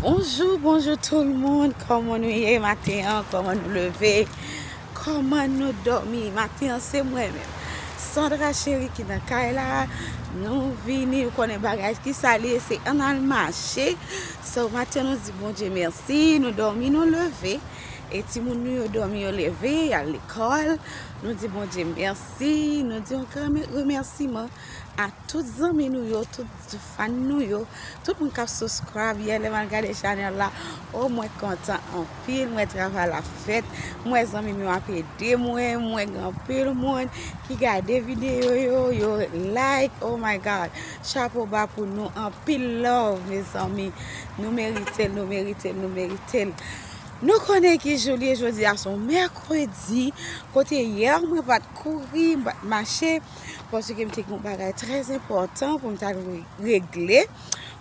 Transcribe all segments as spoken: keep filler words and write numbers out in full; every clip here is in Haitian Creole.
Bonjou, bonjou tout moun. Kòman nou ye maten an? Kòman nou leve? Kòman nou dòmi? Maten an se mwen menm, Sandra Chérie, ki nan kay la. Nou vini, ou konnen bagay ki sa li ye, se ann al mache. So, maten nou di Bondye mèsi, nou dòmi, nou leve. E timoun nou yo dòmi, yo leve, y al lekòl. Nou di Bondye mèsi, nou di yon gran remèsiman a tout zanmi nou yo, tout fan nou yo, tout moun k ap subscribe. Yè lè m al gade chanèl la, o, mwen kontan anpil, mwen travay la fèt, mwen zanmi m yo ap ede mwen, mwen gen anpil moun ki gade videyo yo, yo like. Oh my God, chapo ba pou nou, anpil love, mezanmi. Nou merite l, nou merite l, nou merite l. Nou konnen ki jou li ye, jodi a se yon mèkredi, kote yè mwen pa t kouri, m pa t mache, paske m te gen yon bagay trè enpòtan pou m t al re- regle.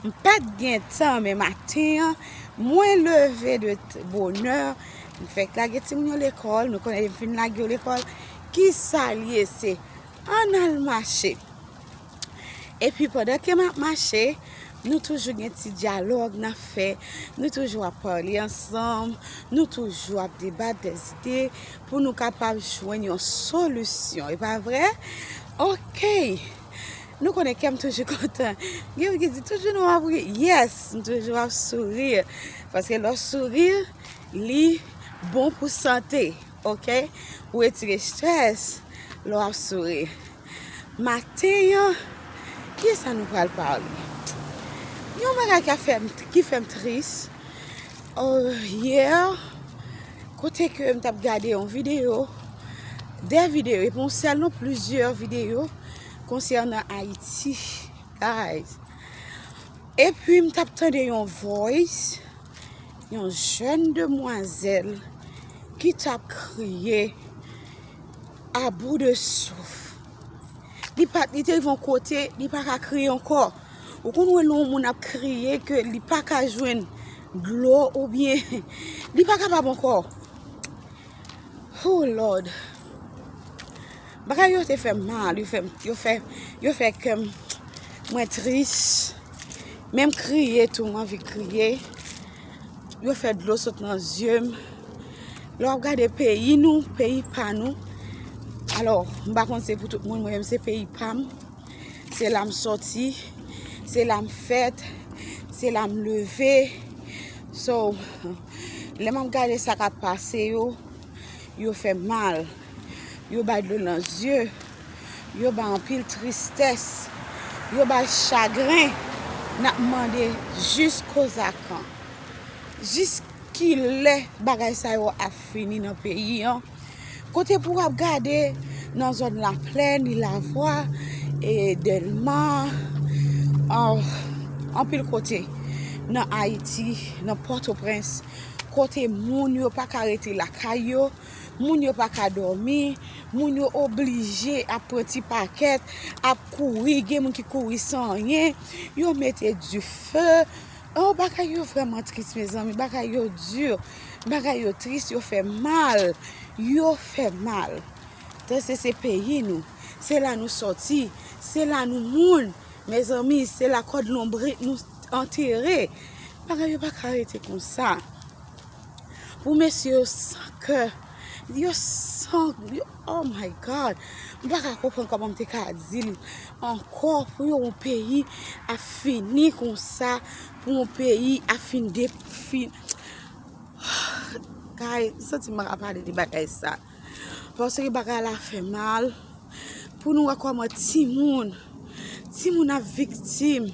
M pa t gen tan, men maten an, mwen leve de t- bonè, m fèk lage timoun yo lekòl, nou konnen m fin lage yo lekòl, ki sa l ye, se ann al mache. Epi pandan ke m ap mache, nou toujou gen ti dyalòg n ap fè, nou toujou ap pale ansanm, nou toujou ap debat dèzide pou nou kapab jwenn yon solisyon. E pa vre? Ok. Nou konnen kè m toujou kontan. Gen moun ki di toujou nou ap ri. Yes, m toujou ap souri. Paske lè w souri, li bon pou sante. Ok? Ou retire strès lè w ap souri. Maten an, kisa nou pral pale? Yon bagay ki ap fè m, ki fè m tris. Oh, yè, kote ke m t ap gade yon videyo, de videyo, e pa yon sèl non, plizyè videyo konsènan Ayiti, guys. Epi m t ap tande yon voice, yon jèn demwazèl ki t ap kriye à bout de souffle. Li pa, li te rive yon kote, li pa ka kriye ankò. Ou konn wè lè yon moun ap kriye ke li pa ka jwenn dlo oubyen li pa kapab ankò. Oh Lord. Bagay yo te fè m mal, yo fè, yo fè, yo fè kè m, mwen tris. Menm kriye tou, m anvi kriye. Yo fè dlo sot nan zye m. Lè w ap gade peyi nou, peyi pa nou. Alò, m pa konn se pou tout moun, mwen menm se peyi pa m. Se la m sòti, se la m fèt, se la m leve. So, lè m ap gade sa k ap pase yo, yo fè mal, yo bay dlo nan zye, yo bay anpil tristès, yo bay chagren. N ap mande jiskozakan? Jis kilè bagay sa yo ap fini nan peyi an? Kote pou w ap gade nan zòn Laplèn, Ilavwa, e Dèlma, an, anpil kote nan Ayiti, nan Pòtoprens, kote moun yo pa ka rete lakay yo, moun yo pa ka dòmi, moun yo oblije ap pran ti pakèt, ap kouri, gen moun ki kouri san anyen, yo mete dife. Oh, bagay yo vrèman tris, mezanmi, bagay yo di, bagay yo tris, yo fè mal, yo fè mal. Paske se peyi nou, se la nou sòti, se la nou moun, mezanmi, se la kòd lonbrit nou antere. Bagay yo pa ka rete konsa. Pou mesye yo san kè, yo san, yo, oh my God, m pa ka konprann kòman m te ka di l ankò, pou yon peyi ap fini konsa, pou yon peyi ap fin de, fin, guys, m santi m pa ka pale de bagay sa. Paske bagay la fè mal. Pou nou wè kòman timoun, timoun ap viktim,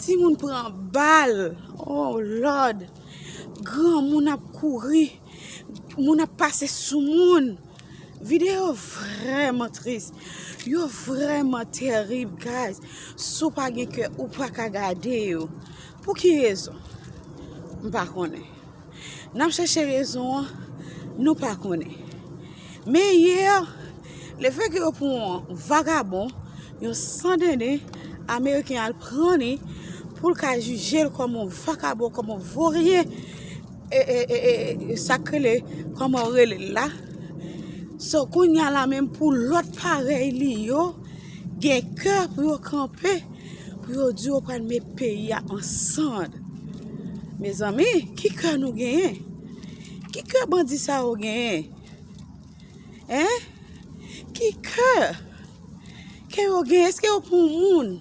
timoun pran bal. Oh Lord. Granmoun ap kouri, moun ap pase sou moun. Videyo vrèman tris. Yo vrèman terib, guys. Si w pa gen kè, ou pa ka gade yo. Pou ki rezon? M pa konnen. N ap chèche rezon an, nou pa konnen. Men yè, lefètke yo pran yon vagabon, yon sandenen ameriken al pran li pou l ka jije l kòm yon vagabon, kòm yon voryen, e, e, e, e, sa k rele, kòman yo rele l la. So, kounye a la menm pou lòt parèy li yo, gen kè pou yo kanpe, pou yo di yo pral met peyi a an sann. Mezanmi, ki kè nou genyen? Ki kè bandi sa yo genyen? Hein? Ki kè? Kè yo genyen? Èske yo pa yon moun?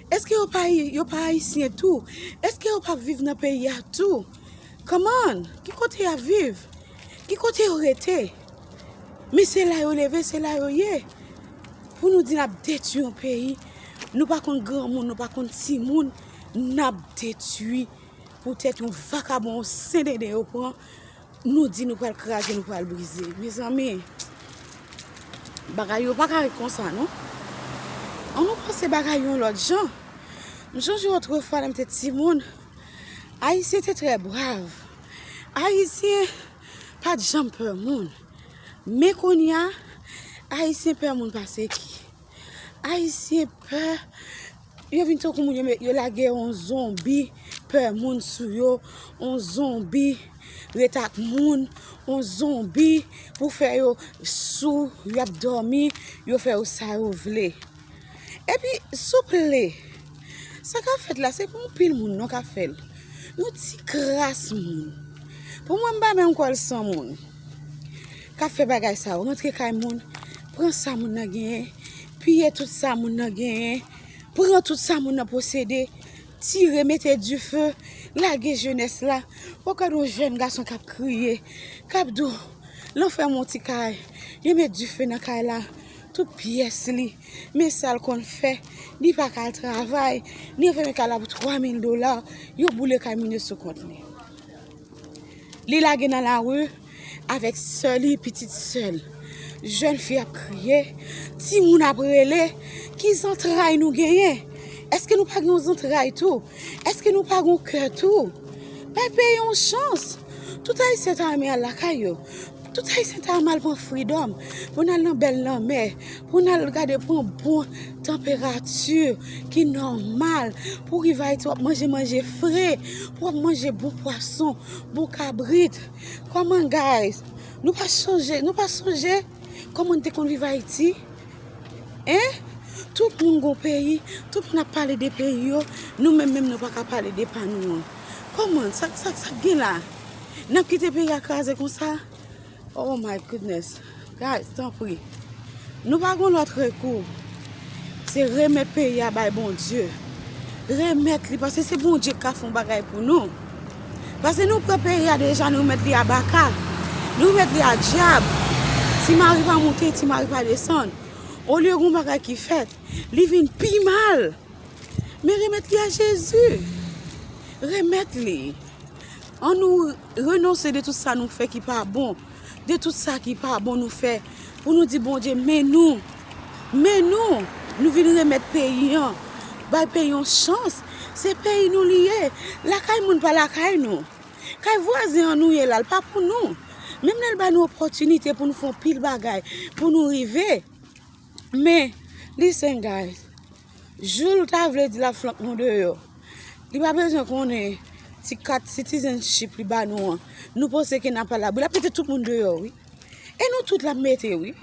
Èske yo pa, yo pa ayisyen tou? Èske yo pa viv nan peyi a tou? Kòman? Ki kote y ap viv? Ki kote yo rete? Men se la yo leve, se la yo ye. Pou nou di n ap detwi yon peyi, nou pa konn granmoun, nou pa konn timoun, n ap detwi. Poutèt yon vakabon, yon sendenden yo pran, nou di nou pral kraze, nou pral brize. Mezanmi, bagay yo pa ka ret konsa, non. Ann nou panse bagay yon lòt jan. M chonje otrefwa, lè m te timoun, Ayisyen te trè brav. Ayisyen pa t janm pè moun. Men kounye a, Ayisyen pè moun pase ki? Ayisyen pè, yo vin tankou moun, yo, met- yo lage yon zonbi pè moun sou yo, yon zonbi ret ak moun, yon zonbi pou fè yo sou, y ap dòmi, yo fè yo sa yo vle. Epi, souple, sa k ap fèt la, se pou yon pil moun non k ap fè l. Yon ti kras moun. Pou mwen, m pa menm kwè l san moun k ap fè bagay sa yo. Rantre kay moun, pran sa moun nan genyen, piye tout sa moun nan genyen, pran tout sa moun nan posede, tire, mete dife, lage jenès la. W ap gade yon jèn gason k ap kriye, k ap di w, l anfème yon ti kay, yo met dife nan kay la, tout pyès li, men sa l konn fè, li pa ka al travay, li anfème kay la pou twa mil dola, yo boule kay moun yo sou kont li. Li lage nan lari avèk sè li, pitit sè l. Jèn fi ap kriye, timoun ap rele. Ki zantray nou genyen? Èske nou pa gen yon zantray tou? Èske nou pa gen yon kè tou? Bay peyi yon chans. Tout Ayisyen ta renmen al lakay yo. Tout Ayisyen ta renmen al pran freedom. Pou n al nan bèl lanmè. Pou n al gade pran bon tanperati ki nòmal. Pou rive Ayiti, w ap manje manje fre. Pou w ap manje bon pwason, bon kabrit. Kòman, guys? Nou pa chanje, nou pa sonje kòman n te konn viv Ayiti? Hein? Tout moun gon peyi, tout moun ap pale de peyi yo, nou menm menm nou pa ka pale de pa nou an. Kòman? Sa, sa, sa k gen la? N ap kite peyi a kraze konsa? Oh my goodness. Guys, tanpri. Nou pa gon lòt rekou. Se remèt peyi a bay Bondye. Remèt li, paske se Bondye k ka fè yon bagay pou nou. Paske nou pran peyi a deja, nou remèt li a baka. Nou remèt li a dyab. Ti mari pa monte, ti mari pa desann. Olye gon bagay ki fèt, li vin pi mal. Men remèt li a Jezi. Remèt li. Ann nou renonse de tout sa nou fè ki pa bon. De tout sa ki pa bon nou fè. Pou nou di Bondye, men nou. Men nou. Nou vin remèt peyi an. Bay peyi yon chans. Se peyi nou li ye. Lakay moun pa lakay nou. Kay vwazen an nou ye la, l pa pou nou. Menm lè l ba nou opòtinite pou nou fè yon pil bagay, pou nou rive. Men, listen, guys. Jou l ta vle di l ap flank nou deyò, li pa bezwen konnen ti kat citizenship li ba nou an. Nou panse ke n ap al abri, l ap mete tout moun deyò, wi. E nou tout l ap mete, wi.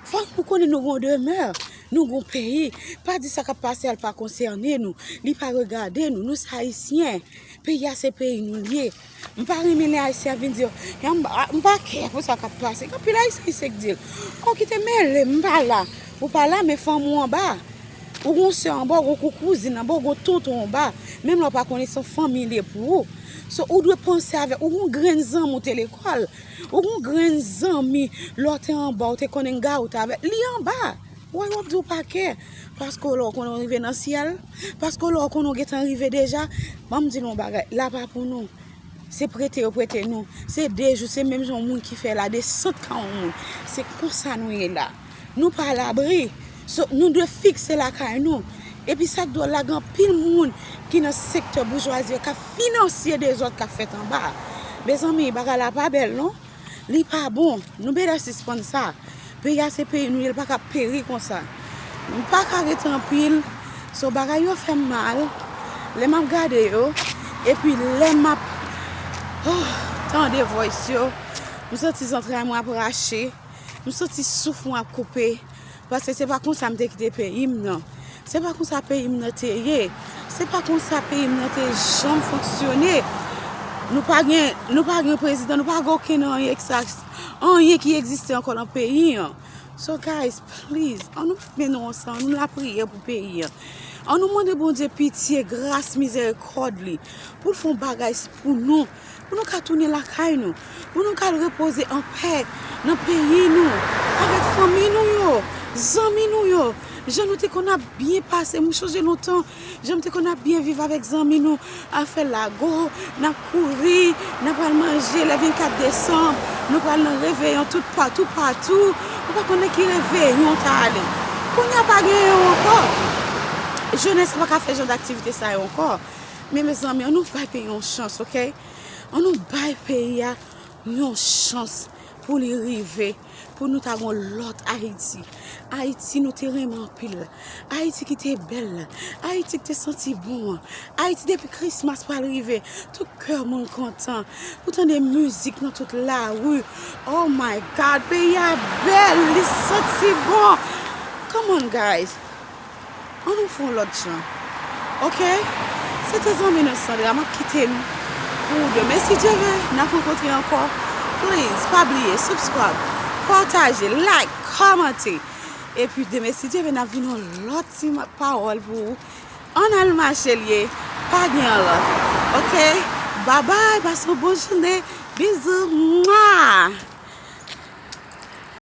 Fòk nou konnen nou gon demè, nou gon peyi. Pa di sa k ap pase a l pa konsène nou, li pa regade nou. Nou se Ayisyen. Peyi a se peyi nou l ye. M pa renmen lè Ayisyen ap vin di, "M pa, m pa kè pou sa k ap pase." Gen anpil Ayisyen ki se k di l, "O, kite mele m, m pa la." Ou pa la, men fanmi w anba. Ou gon sè anba, ou gon kouzin anba, ou gon tonton anba. Menm lè w pa konnen se yon fanmi l ye pou ou. So, ou dwe panse avèk, ou gon grenn zanmi w te lekòl. Ou gon grenn zanmi, lè w te anba, ou te konnen gawout avèk li anba. Wè, w ap di w pa kè. Paske w la w konnen w rive nan syèl. Paske w la w konnen w gentan rive deja. Ban m di nou yon bagay. La pa pou nou. Se prete yo prete nou. Se de jou, se menm jan yon moun ki fè la desant ka yon moun. Se konsa nou ye la. Nou pa alabri. So, nou dwe fikse lakay nou. Epi sa k dwòl la, gen anpil moun ki nan sektè boujwazi yo k ap finanse dezòd k ap fèt anba. Mezanmi, bagay la pa bèl non. Li pa bon. Nou bezwen sispann sa. Peyi a se peyi nou ye, li pa ka peri konsa. M pa ka ret anpil. So, bagay yo fè m mal. Lè m ap gade yo, epi lè m ap, oh, tande voice yo, m santi zantray mwen ap rache. M santi souf mwen ap koupe. Paske se pa konsa m te kite peyi m nan. Se pa konsa peyi m nan te ye. Se pa konsa peyi m nan te janm fonksyone. Nou pa gen, nou pa gen prezidan, nou pa gen okenn anyen ki sa, anyen ki egziste ankò nan peyi an. So guys, please, ann nou mennen ansanm, ann nou lapriyè pou peyi an. Ann nou mande Bondye pitye, gras, mizerikòd li, pou l fè yon bagay pou nou, pou nou ka tounen lakay nou, pou nou ka al repoze anpè nan peyi nou, avèk fanmi nou yo, zanmi nou yo, jan nou te konn ap byen pase. M chonje lontan, jan m te konn ap byen viv avèk zanmi nou, ap fè lago, n ap kouri, n ap al manje lè vennkat desanm, nou pral nan reveyon tout patou, patou. Ou pa konnen ki reveyon ta ale. Kounye a pa genyen yo ankò. Jenès la pa ka fè jan d aktivite sa yo ankò. Men mezanmi, ann nou bay peyi a yon chans, oke? Ann nou bay peyi a yon chans pou li rive, pou nou ta gon lòt Ayiti. Ayiti nou te renmen anpil. Ayiti ki te bèl. Ayiti ki te santi bon an. Ayiti depi Christmas pral rive, tout kè moun kontan. Ou tande mizik nan tout lari. Oh my God, peyi a bèl, li santi bon. Come on, guys. Ann nou fè yon lòt jan. Oke? Se te zanmi nou Sandra, m ap kite n pou demen. Si Dye vle, n ap rankontre ankò. Please, pa bliye, subscribe, pataje, like, kòmante. Epi demen, si Dye vle, n ap vin yon lòt ti ma- pawòl pou ou. Ann al mache l ye, pa gen lòt. Oke? Babay, pase yon bon jounen. Bizou. Mwa!